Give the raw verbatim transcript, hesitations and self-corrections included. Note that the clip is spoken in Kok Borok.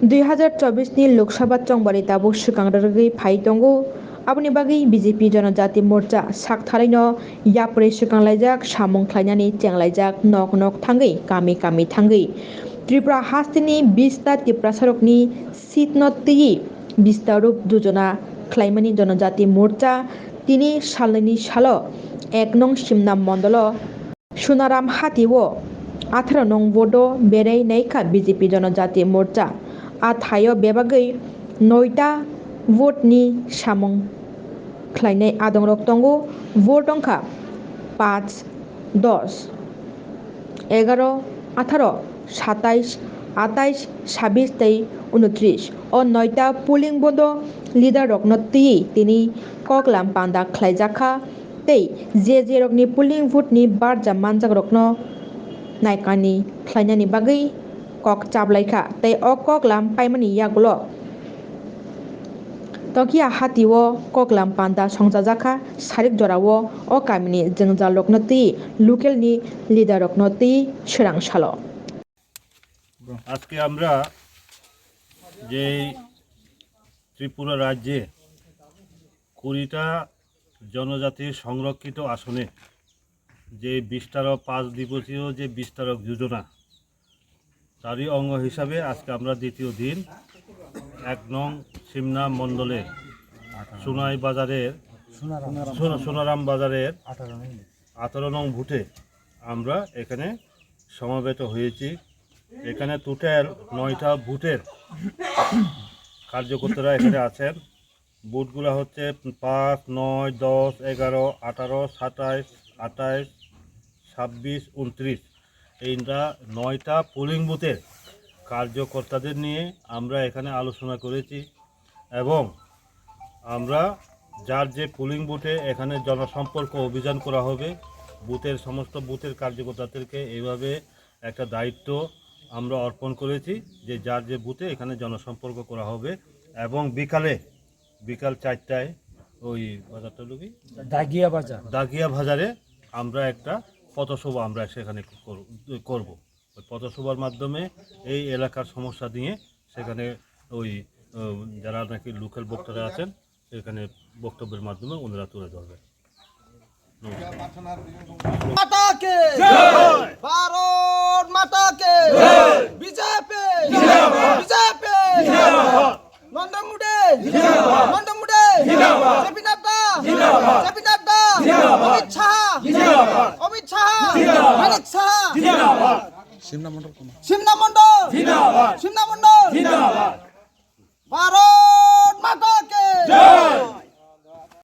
Dui hazar chobbish ni Lok Sabha chongbari tabuk swkang rwrwgwi phai tongo. Aboni bagwi B J P Jonojati Morcha sak tharaino yapri swkang laijak, samung khlainani cheng laijak, nok nok thangwi, kami kami thangwi. Tripura hasteni bista Tiprasarokni seat no twiwi bista rup jojona khlaimani Jonojati Morcha tini salnwini salo ek nong Simna mondolo Sunaram hati o atharo nong vote o berai naikha B J P Jonojati Morcha. A thaio bebagwi noita vote ni samung khlainai adongrok tongo. Vote wngkha panch, dos, egaro, atharo, satais, atais, sabis tei unotris. O noita polling booth o leader rokno twiwi tini koklam panda khlaijakha. Tei je je rokni polling booth ni barja manjak rokno naikani khlainani bagwi kok chaplaikha tei o koklam paimani yagulo Tokia hati o koklam panda songchajakha, sarik jora o o kamini jwngjal rokno twi local ni leader rokno twi swrang salo. আজকে আমরা যে ত্রিপুরা রাজ্যে কুড়িটা জনজাতি সংরক্ষিত আসনে যে বিস্তারক পাঁচ দিবসীয় যে বিস্তারক যোজনা, তারই অঙ্গ হিসাবে আজকে আমরা দ্বিতীয় দিন এক নং সিমনা মণ্ডলের সোনাই বাজারের সোনা- সোনারাম বাজারের আঠারো নং ভোটে আমরা এখানে সমবেত হয়েছি। এখানে টোটাল নয়টা ভোটের কার্যকর্তারা এখানে আছেন। ভোটগুলো হচ্ছে পাঁচ, নয়, দশ, এগারো, আঠারো, সাতাইশ, আঠাইশ, ছাব্বিশ, ঊনত্রিশ। এই না-, নয়টা পোলিং বুথের কার্যকর্তাদের নিয়ে আমরা এখানে আলোচনা করেছি এবং আমরা যার যে পোলিং বুথে এখানে জনসম্পর্ক অভিযান করা হবে, বুথের সমস্ত বুথের কার্যকর্তাদেরকে এইভাবে একটা দায়িত্ব আমরা অর্পণ করেছি যে যার যে বুথে এখানে জনসম্পর্ক করা হবে এবং বিকালে, বিকাল চারটায় ওই বাজারটা হলো কি? দাগিয়া বাজার। দাগিয়া বাজারে আমরা একটা পথসভা আমরা সেখানে কর-, করব। ওই পথসভার মাধ্যমে এই এলাকার সমস্যা নিয়ে সেখানে ওই, আহ, যারা নাকি লোকাল বক্তারা আছেন, এখানে বক্তব্যের মাধ্যমে ওনারা তুলে ধরবেন। নমস্কার। মাতা কে জয়। ভারত মাতা কে জয়। বিজেপি জিন্দাবাদ। বিজেপি জিন্দাবাদ। নরেন্দ্র মোদি জিন্দাবাদ। নরেন্দ্র মোদি জিন্দাবাদ। জেপি নাড্ডা জিন্দাবাদ। জেপি নাড্ডা জিন্দাবাদ। অমিত শাহ জিন্দাবাদ। অমিত শাহ জিন্দাবাদ। মানিক শাহ জিন্দাবাদ। সিমনা মণ্ডল কোন? সিমনা মণ্ডল জিন্দাবাদ। সিমনা মণ্ডল জিন্দাবাদ।